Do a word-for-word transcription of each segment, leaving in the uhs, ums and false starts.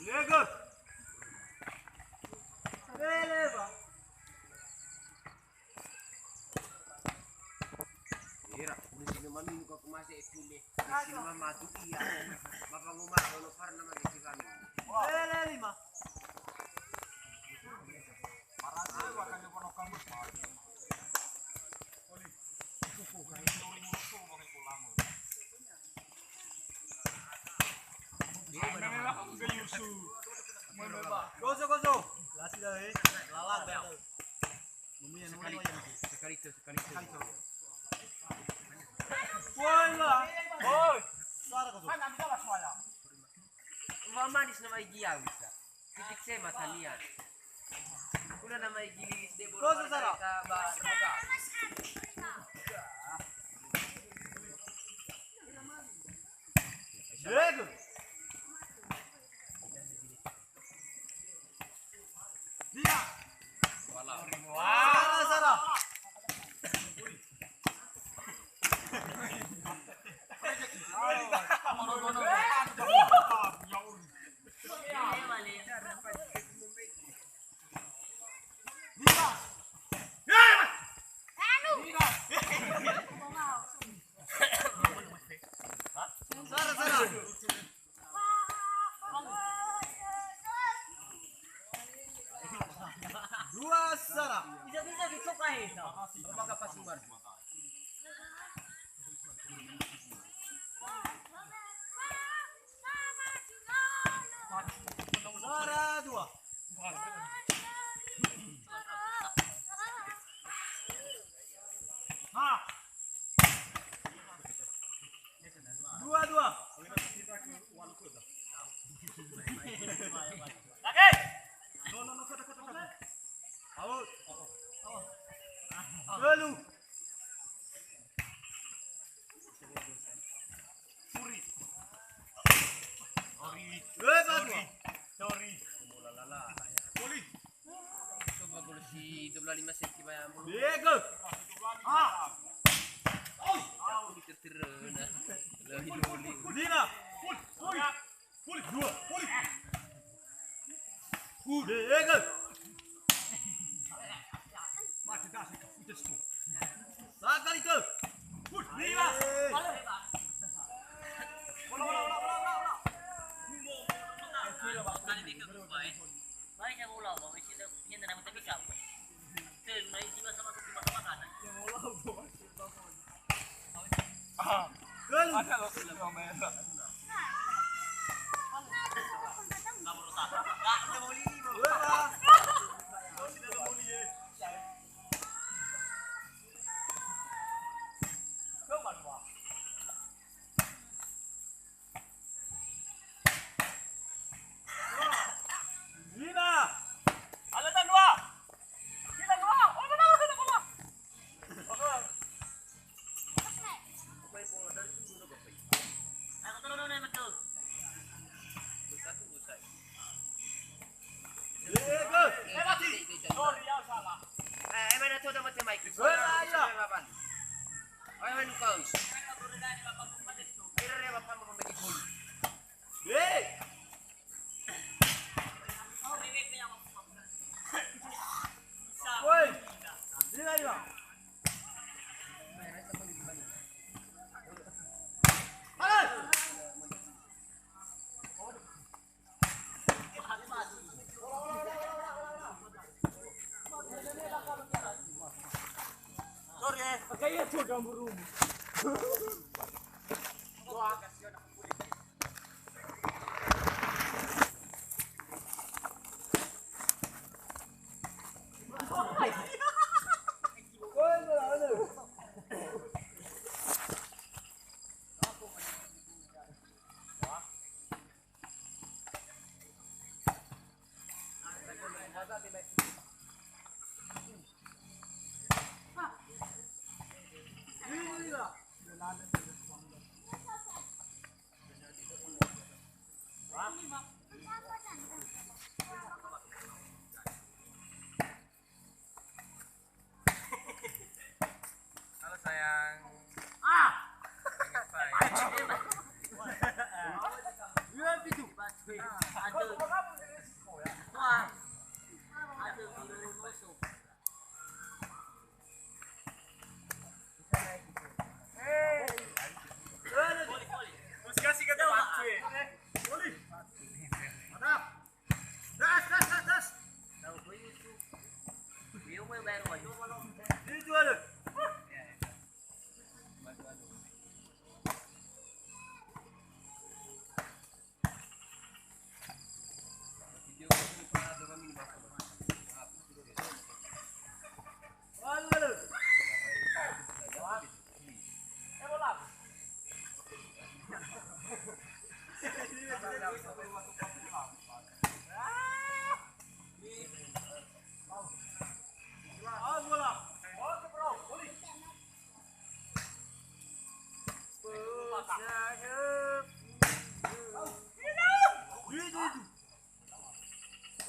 Ege. Ele, Pak. Ira, udah sini mami nuka kumase epule. Sini mama tu iya. Bapak ngomah ono parna mami kami. Ele lima. Gozo, gozo. Lasi dah, eh. Lalat dah. Sekali, sekali itu, sekali itu. Woi, lah. Woi. Sara gozo. Wa manis nama igi ya bisa. Titik saya matania. Kuna nama igi lilis de bolo. Gozo, Sara. Ba, ba. Diego. Dia. Wala. Sara, Sara. Dia. Sara, Sara. Dua, Sara. Bisa-bisa gitu, Pak, ya. Terima kasih, Bang. Sara dua. Ha. Dua, dua. Lagi. Out. Telu. Suri. Sori. Eh, satu. Sori. Sori. Sori. Coba gol si dua belas lima senti bayang. Diego. Ah. Aku diterterena. Lebih dulu. Lima. Pul. Pul. Pul. Dua. Pul. Pul. Diego. Mati dah, saya kaput itu. Sakali ke. Pul. Lima. Bola, bola, bola, bola, bola, bola. Kali ini ke grup, eh. Baik, saya ulang, Bang. Isi dah, ini nama tapi kau. Ke, mulai jiwa sama tu, sama-sama kan? Yang ulang, Bang. Ah. Ada loh, film yang main. Nggak berusaha. Nggak, udah mau ini, Bang. Udah, Bang. Udah mau ini, ya. Coba, Bang. Lima. Alatan dua. Kita dua. Oh, benar, benar, benar. Pemain bola dari dulu udah bermain. Aku turun dulu, betul. Bersatu, bersatu. Eh, mati. Sorry, ya, salah. Eh, eh, mana tu ada mati, Mike? Eh, ayo. Ayo, ayo, Lukas. Ayo, Bapak, mau main gol. Eh. Woi. Sini aja. Halo. Sorry, eh. Pakai ya, sudah buru. Halo, sayang. Ah! Dua pitu. Aduh.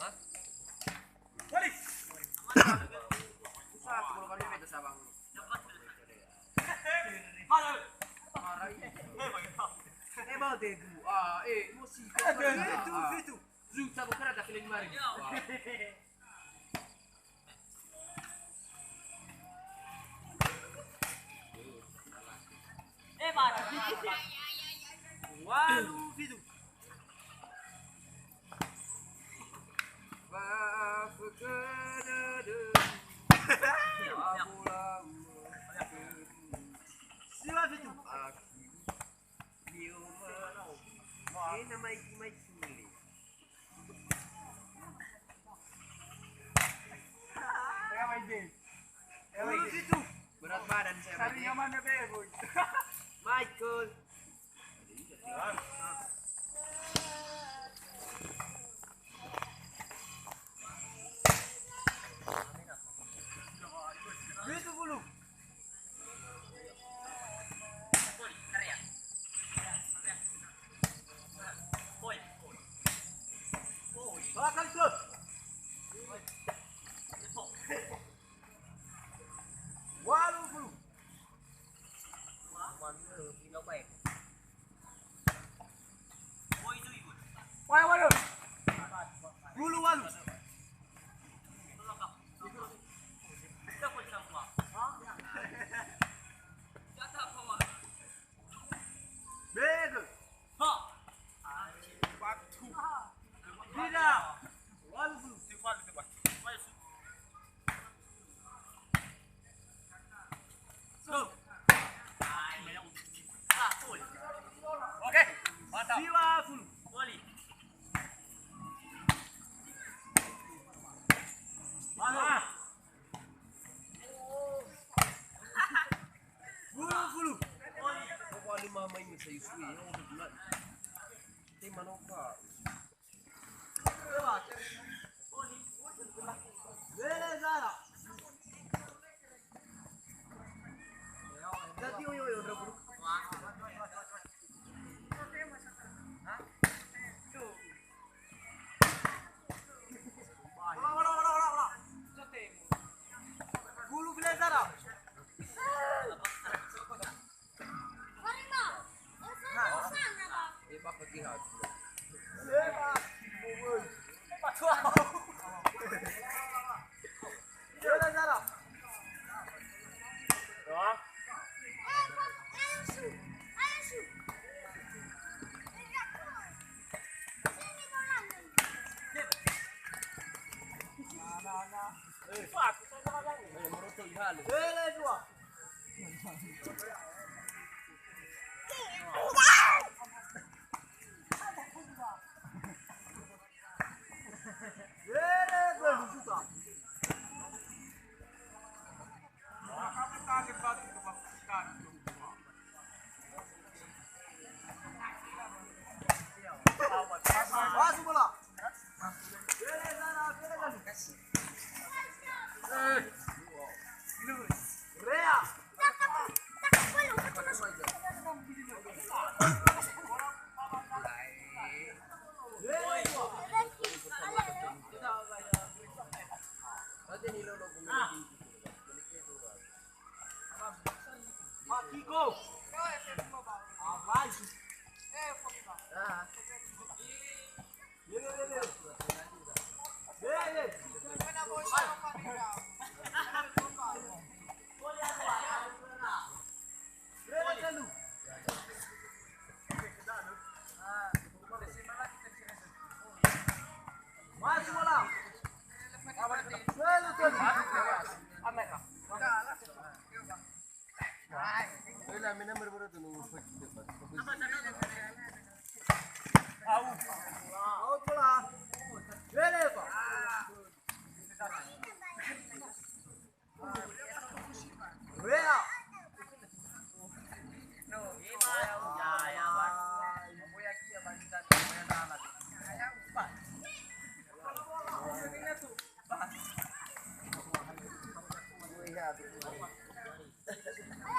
Hah? Balik. Susah tuh kalau kami beda sabang. Marah ini. Eh, mau degu. Ah, eh, emosi. Eh, itu, itu. Zu, tabu kara da kena lima ribu. Wah. Eh, mana? Walu, fitu. Ba, fekede, de. Abu, lau. Siwa, fitu. Aku. Dio, ma, lau. Wah. Ini nama iki, mai sini. Berat badan saya. Michael. Itu bulu. Walu puluh. Walu, walu. Bulu walu. Bege. Ha. Waktu. Tidak. Walu puluh. Oke, mantap. Siwa puluh. Mantap. Puluh, puluh. Pokoknya mama ini saya suwe, ya, udah bulan. Tema nopa. Gulu bile zara.